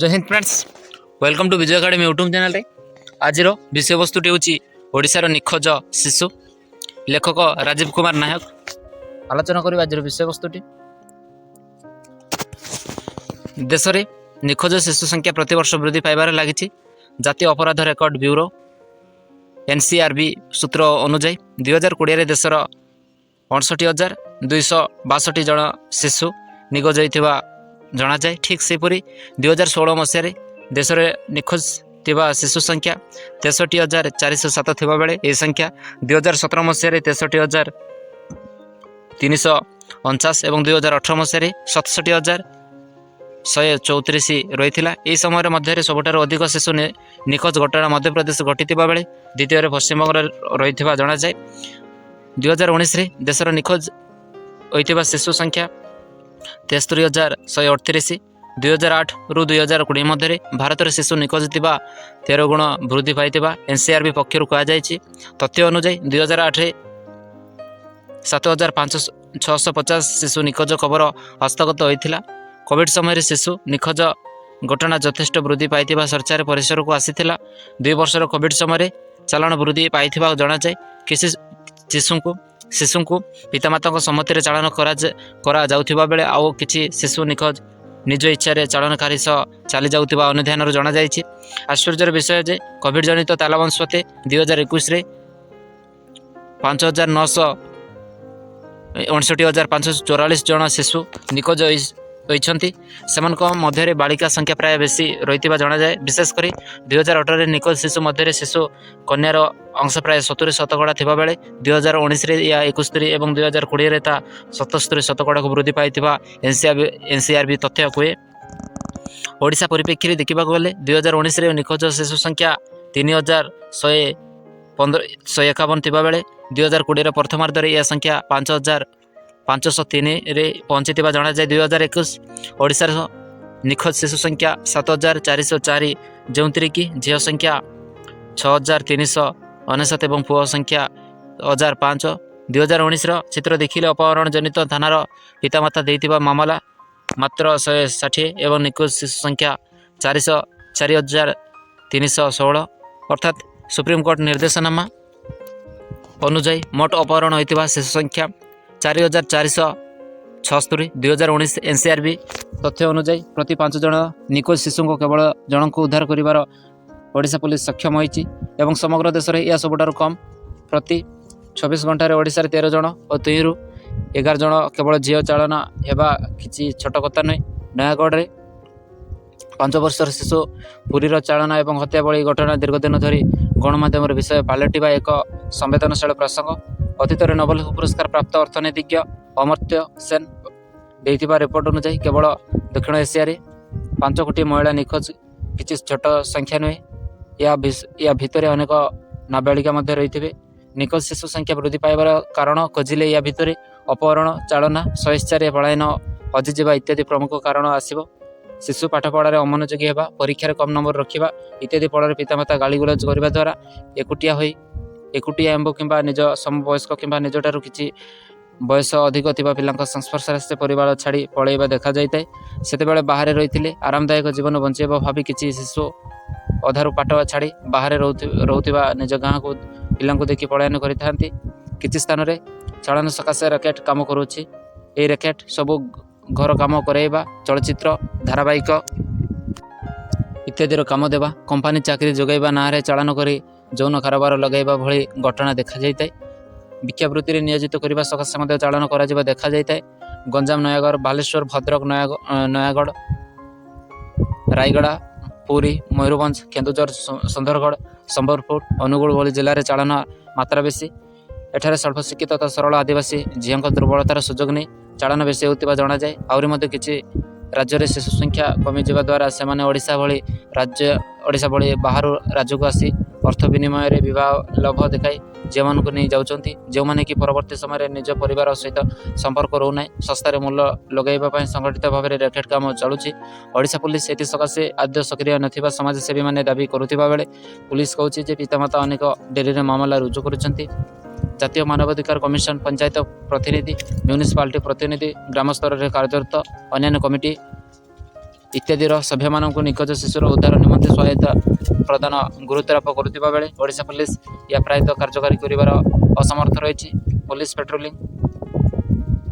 Jay Hind friends, welcome to Bijay Academy YouTube ଚ୍ୟାନେଲରେ ଆଜିର ବିଷୟବସ୍ତୁଟି ହେଉଛି ଓଡ଼ିଶାର ନିଖୋଜ ଶିଶୁ। ଲେଖକ ରାଜୀବ କୁମାର ନାୟକ। ଆଲୋଚନା କରିବା ଆଜିର ବିଷୟବସ୍ତୁଟି। ଦେଶରେ ନିଖୋଜ ଶିଶୁ ସଂଖ୍ୟା ପ୍ରତିବର୍ଷ ବୃଦ୍ଧି ପାଇବାରେ ଲାଗିଛି। ଜାତୀୟ ଅପରାଧ ରେକର୍ଡ ବ୍ୟୁରୋ, ଏନ୍ସିଆର୍ବି ସୂତ୍ର ଅନୁଯାୟୀ 2020ରେ ଦେଶର 59,262 ଜଣ ଶିଶୁ ନିଖୋଜ ହୋଇଥିବା ଜଣାଯାଏ। ଠିକ୍ ସେହିପରି 2016 ମସିହାରେ ଦେଶରେ ନିଖୋଜ ଥିବା ଶିଶୁ ସଂଖ୍ୟା 63,407 ଥିବାବେଳେ ଏହି ସଂଖ୍ୟା 2017 ମସିହାରେ 63,349 ଏବଂ 2018 ମସିହାରେ 67,134 ରହିଥିଲା। ଏହି ସମୟରେ ମଧ୍ୟରେ ସବୁଠାରୁ ଅଧିକ ଶିଶୁ ନିଖୋଜ ଘଟଣା ମଧ୍ୟପ୍ରଦେଶ ଘଟିଥିବା ବେଳେ ଦ୍ୱିତୀୟରେ ପଶ୍ଚିମବଙ୍ଗରେ ରହିଥିବା ଜଣାଯାଏ। 2019ରେ ଦେଶର ନିଖୋଜ ହୋଇଥିବା ଶିଶୁ ସଂଖ୍ୟା 73,138। 2008ରୁ 2020 ମଧ୍ୟରେ ଭାରତରେ ଶିଶୁ ନିଖୋଜ ଥିବା 13 ଗୁଣ ବୃଦ୍ଧି ପାଇଥିବା ଏନ୍ସିଆର୍ବି ପକ୍ଷରୁ କୁହାଯାଇଛି। ତଥ୍ୟ ଅନୁଯାୟୀ 2008ରେ ସାତ ହଜାର ପାଞ୍ଚ ଛଅଶହ ପଚାଶ ଶିଶୁ ନିଖୋଜ ଖବର ହସ୍ତଗତ ହୋଇଥିଲା। କୋଭିଡ଼ ସମୟରେ ଶିଶୁ ନିଖୋଜ ଘଟଣା ଯଥେଷ୍ଟ ବୃଦ୍ଧି ପାଇଥିବା ଚର୍ଚ୍ଚାରେ ପରିସରକୁ ଆସିଥିଲା। 2 ବର୍ଷର କୋଭିଡ଼ ସମୟରେ ଚାଲାଣ ବୃଦ୍ଧି ପାଇଥିବା ଜଣାଯାଏ। କିଛି ଶିଶୁଙ୍କୁ ପିତାମାତାଙ୍କ ସମ୍ମତିରେ ଚାଲାଣ କରାଯାଉଥିବା ବେଳେ ଆଉ କିଛି ଶିଶୁ ନିଖୋଜ ନିଜ ଇଚ୍ଛାରେ ଚାଲାଣକାରୀ ସହ ଚାଲିଯାଉଥିବା ଅନୁଧ୍ୟାନରୁ ଜଣାଯାଇଛି। ଆଶ୍ଚର୍ଯ୍ୟର ବିଷୟ ଯେ କୋଭିଡ଼ ଜନିତ ତାଲାବନ୍ଦ ସତ୍ତ୍ୱେ 2021ରେ ପାଞ୍ଚ ହଜାର ନଅଶହ 59,544 ଜଣ ଶିଶୁ ନିଖୋଜ ହୋଇଛନ୍ତି। ସେମାନଙ୍କ ମଧ୍ୟରେ ବାଳିକା ସଂଖ୍ୟା ପ୍ରାୟ ବେଶୀ ରହିଥିବା ଜଣାଯାଏ। ବିଶେଷ କରି 2018ରେ ନିଖୋଜ ଶିଶୁ ମଧ୍ୟରେ ଶିଶୁ କନ୍ୟାର ଅଂଶ ପ୍ରାୟ 70% ଥିବାବେଳେ 2019ରେ ଏହା 71 ଏବଂ 2020ରେ ତା 77 ଶତକଡ଼ାକୁ ବୃଦ୍ଧି ପାଇଥିବା ଏନ୍ସିଆର୍ବି ତଥ୍ୟ କୁହେ। ଓଡ଼ିଶା ପରିପ୍ରେକ୍ଷୀରେ ଦେଖିବାକୁ ଗଲେ 2019ରେ ନିଖୋଜ ଶିଶୁ ସଂଖ୍ୟା 3,115, 151 ଥିବାବେଳେ 2020ର ପ୍ରଥମାର୍ଦ୍ଧରେ ଏହା ସଂଖ୍ୟା 5,503ରେ ପହଞ୍ଚିଥିବା ଜଣାଯାଏ। 2021 ଓଡ଼ିଶାର ନିଖୋଜ ଶିଶୁ ସଂଖ୍ୟା 7,404, ଯେଉଁଥିରେ କି ଝିଅ ସଂଖ୍ୟା 6,399 ଏବଂ ପୁଅ ସଂଖ୍ୟା 1,005। 2019ର ଚିତ୍ର ଦେଖିଲେ ଅପହରଣ ଜନିତ ଥାନାର ପିତାମାତା ଦେଇଥିବା ମାମଲା ମାତ୍ର 160 ଏବଂ ନିଖୋଜ ଶିଶୁ ସଂଖ୍ୟା 43,316। ଅର୍ଥାତ୍ ସୁପ୍ରିମକୋର୍ଟ ନିର୍ଦ୍ଦେଶନାମା ଅନୁଯାୟୀ ମୋଟ ଅପହରଣ ହୋଇଥିବା ଶିଶୁ ସଂଖ୍ୟା 4,476। 2019 ଏନ୍ସିଆର୍ବି ତଥ୍ୟ ଅନୁଯାୟୀ ପ୍ରତି 5 ଜଣ ନିଖୋଜ ଶିଶୁଙ୍କ କେବଳ ଜଣଙ୍କୁ ଉଦ୍ଧାର କରିବାର ଓଡ଼ିଶା ପୋଲିସ ସକ୍ଷମ ହୋଇଛି ଏବଂ ସମଗ୍ର ଦେଶରେ ଏହା ସବୁଠାରୁ କମ୍। ପ୍ରତି 24 ଘଣ୍ଟାରେ ଓଡ଼ିଶାରେ 13 ଜଣ ଓ ଦୁଇରୁ 11 ଜଣ କେବଳ ଝିଅ ଚାଳନ ହେବା କିଛି ଛୋଟ କଥା ନୁହେଁ। ନୟାଗଡ଼ରେ 5 ବର୍ଷର ଶିଶୁ ପୁରୀର ଚାଳନା ଏବଂ ହତ୍ୟା ଭଳି ଘଟଣା ଦୀର୍ଘ ଦିନ ଧରି ଗଣମାଧ୍ୟମର ବିଷୟ ପାଲଟିବା ଏକ ସମ୍ବେଦନଶୀଳ ପ୍ରସଙ୍ଗ। ଅତୀତରେ ନୋବେଲ ପୁରସ୍କାର ପ୍ରାପ୍ତ ଅର୍ଥନୀତିଜ୍ଞ ଅମର୍ତ୍ୟ ସେନ ଦେଇଥିବା ରିପୋର୍ଟ ଅନୁଯାୟୀ କେବଳ ଦକ୍ଷିଣ ଏସିଆରେ 5 କୋଟି ମହିଳା ନିଖୋଜ କିଛି ଛୋଟ ସଂଖ୍ୟା ନୁହେଁ। ଏହା ଭିତରେ ଅନେକ ନାବାଳିକା ମଧ୍ୟ ରହିଥିବେ। ନିଖୋଜ ଶିଶୁ ସଂଖ୍ୟା ବୃଦ୍ଧି ପାଇବାର କାରଣ ଖୋଜିଲେ ଏହା ଭିତରେ ଅପହରଣ, ଚାଳନା, ସ୍ୱଇଚ୍ଛାରେ ପଳାୟନ, ହଜିଯିବା ଇତ୍ୟାଦି ପ୍ରମୁଖ କାରଣ ଆସିବ। ଶିଶୁ ପାଠପଢ଼ାରେ ଅମନୋଯୋଗୀ ହେବା, ପରୀକ୍ଷାରେ କମ୍ ନମ୍ବର ରଖିବା ଇତ୍ୟାଦି ଫଳରେ ପିତାମାତା ଗାଳିଗୁଲଜ କରିବା ଦ୍ୱାରା ଏକୁଟିଆ ହୋଇ ଏକୁଟିଆ ଏମ୍ବ କିମ୍ବା ନିଜ ସମବୟସ୍କ କିମ୍ବା ନିଜଠାରୁ କିଛି ବୟସ ଅଧିକ ଥିବା ପିଲାଙ୍କ ସଂସ୍ପର୍ଶରେ ଆସି ପରିବାର ଛାଡ଼ି ପଳାଇବା ଦେଖାଯାଇଥାଏ। ସେତେବେଳେ ବାହାରେ ରହିଥିଲେ ଆରାମଦାୟକ ଜୀବନ ବଞ୍ଚାଇବା ଭାବି କିଛି ଶିଶୁ ଅଧାରୁ ପାଠ ଛାଡ଼ି ବାହାରେ ରହୁଥିବା ନିଜ ଗାଁକୁ ପିଲାଙ୍କୁ ଦେଖି ପଳାୟନ କରିଥାନ୍ତି। କିଛି ସ୍ଥାନରେ ଚାଳନ ସକାଶେ ରାକେଟ କାମ କରୁଛି। ଏହି ରାକେଟ ସବୁ ଘର କାମ କରାଇବା, ଚଳଚ୍ଚିତ୍ର, ଧାରାବାହିକ ଇତ୍ୟାଦିର କାମ ଦେବା, କମ୍ପାନୀ ଚାକିରି ଯୋଗାଇବା ନାଁରେ ଚାଳନ କରି ଯୌନ କାରବାର ଲଗାଇବା ଭଳି ଘଟଣା ଦେଖାଯାଇଥାଏ। ଭିକ୍ଷାବୃତ୍ତିରେ ନିୟୋଜିତ କରିବା ସକାଶେ ମଧ୍ୟ ଚାଳନ କରାଯିବା ଦେଖାଯାଇଥାଏ। ଗଞ୍ଜାମ, ନୟାଗଡ଼, ବାଲେଶ୍ୱର, ଭଦ୍ରକ, ନୟାଗଡ଼, ରାୟଗଡ଼ା, ପୁରୀ, ମୟୂରଭଞ୍ଜ, କେନ୍ଦୁଝର, ସୁନ୍ଦରଗଡ଼, ସମ୍ବଲପୁର, ଅନୁଗୁଳ ଭଳି ଜିଲ୍ଲାରେ ଚାଳନ ମାତ୍ରା ବେଶୀ। ଏଠାରେ ସ୍ୱଳ୍ପ ଶିକ୍ଷିତ ତଥା ସରଳ ଆଦିବାସୀ ଝିଅଙ୍କ ଦୁର୍ବଳତାର ସୁଯୋଗ ନେଇ ଚାଳନ ବେଶୀ ହେଉଥିବା ଜଣାଯାଏ। ଆହୁରି ମଧ୍ୟ କିଛି ରାଜ୍ୟରେ ଶିଶୁ ସଂଖ୍ୟା କମିଯିବା ଦ୍ୱାରା ସେମାନେ ଓଡ଼ିଶା ଭଳି ବାହାରୁ ରାଜ୍ୟକୁ ଆସି ଅର୍ଥ ବିନିମୟରେ ବିବାହ ଲୋଭ ଦେଖାଇ ଝିଅମାନଙ୍କୁ ନେଇ ଯାଉଛନ୍ତି, ଯେଉଁମାନେ କି ପରବର୍ତ୍ତୀ ସମୟରେ ନିଜ ପରିବାର ସହିତ ସମ୍ପର୍କ ରହୁନାହିଁ। ଶସ୍ତାରେ ମୂଲ୍ୟ ଲଗାଇବା ପାଇଁ ସଂଗଠିତ ଭାବରେ ରାକେଟ କାମ ଚାଲୁଛି। ଓଡ଼ିଶା ପୋଲିସ ଏଥିସକାଶେ ଆଦୌ ସକ୍ରିୟ ନଥିବା ସମାଜସେବୀମାନେ ଦାବି କରୁଥିବା ବେଳେ ପୁଲିସ କହୁଛି ଯେ ପିତାମାତା ଅନେକ ଡେରିରେ ମାମଲା ରୁଜୁ କରୁଛନ୍ତି। ଜାତୀୟ ମାନବାଧିକାର କମିଶନ, ପଞ୍ଚାୟତ ପ୍ରତିନିଧି, ମ୍ୟୁନିସିପାଲିଟି ପ୍ରତିନିଧି, ଗ୍ରାମ ସ୍ତରରେ କାର୍ଯ୍ୟରତ ଅନ୍ୟାନ୍ୟ କମିଟି ଇତ୍ୟାଦିର ସଭ୍ୟମାନଙ୍କୁ ନିଖୋଜ ଶିଶୁର ଉଦ୍ଧାର ନିମନ୍ତେ ସହାୟତା ପ୍ରଦାନ ଗୁରୁତ୍ୱାରୋପ କରୁଥିବା ବେଳେ ଓଡ଼ିଶା ପୋଲିସ ଏହା ପ୍ରାୟତଃ କାର୍ଯ୍ୟକାରୀ କରିବାର ଅସମର୍ଥ ରହିଛି। ପୋଲିସ ପେଟ୍ରୋଲିଂ,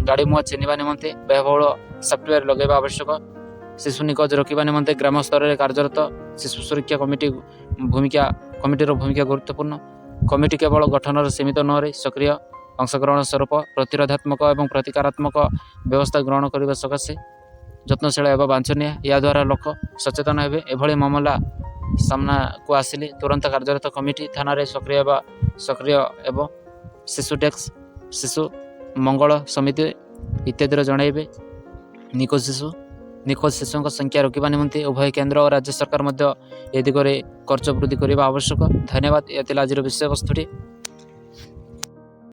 ଗାଡ଼ି ମୁହଁ ଚିହ୍ନିବା ନିମନ୍ତେ ବ୍ୟୟବହୁଳ ସଫ୍ଟୱେର୍ ଲଗାଇବା ଆବଶ୍ୟକ। ଶିଶୁ ନିଖୋଜ ରୋକିବା ନିମନ୍ତେ ଗ୍ରାମ ସ୍ତରରେ କାର୍ଯ୍ୟରତ ଶିଶୁ ସୁରକ୍ଷା କମିଟିର ଭୂମିକା ଗୁରୁତ୍ୱପୂର୍ଣ୍ଣ। କମିଟି କେବଳ ଗଠନରେ ସୀମିତ ନ ରହି ସକ୍ରିୟ ଅଂଶଗ୍ରହଣ ସ୍ୱରୂପ ପ୍ରତିରୋଧାତ୍ମକ ଏବଂ ପ୍ରତିକାରାତ୍ମକ ବ୍ୟବସ୍ଥା ଗ୍ରହଣ କରିବା ସକାଶେ ଯତ୍ନଶୀଳ ହେବା ବାଞ୍ଛନୀୟ। ଏହାଦ୍ୱାରା ଲୋକ ସଚେତନ ହେବେ। ଏଭଳି ମାମଲା ସାମ୍ନାକୁ ଆସିଲେ ତୁରନ୍ତ କାର୍ଯ୍ୟରତ କମିଟି ଥାନାରେ ସକ୍ରିୟ ହେବ। ଶିଶୁ ଡେସ୍କ, ଶିଶୁ ମଙ୍ଗଳ ସମିତି ଇତ୍ୟାଦିର ଜଣାଇବେ। ନିଖୋଜ ଶିଶୁଙ୍କ ସଂଖ୍ୟା ରୋକିବା ନିମନ୍ତେ ଉଭୟ କେନ୍ଦ୍ର ଓ ରାଜ୍ୟ ସରକାର ମଧ୍ୟ ଏ ଦିଗରେ ଖର୍ଚ୍ଚ ବୃଦ୍ଧି କରିବା ଆବଶ୍ୟକ। ଧନ୍ୟବାଦ। ଏହା ଥିଲା ଆଜିର ବିଷୟବସ୍ତୁଟି।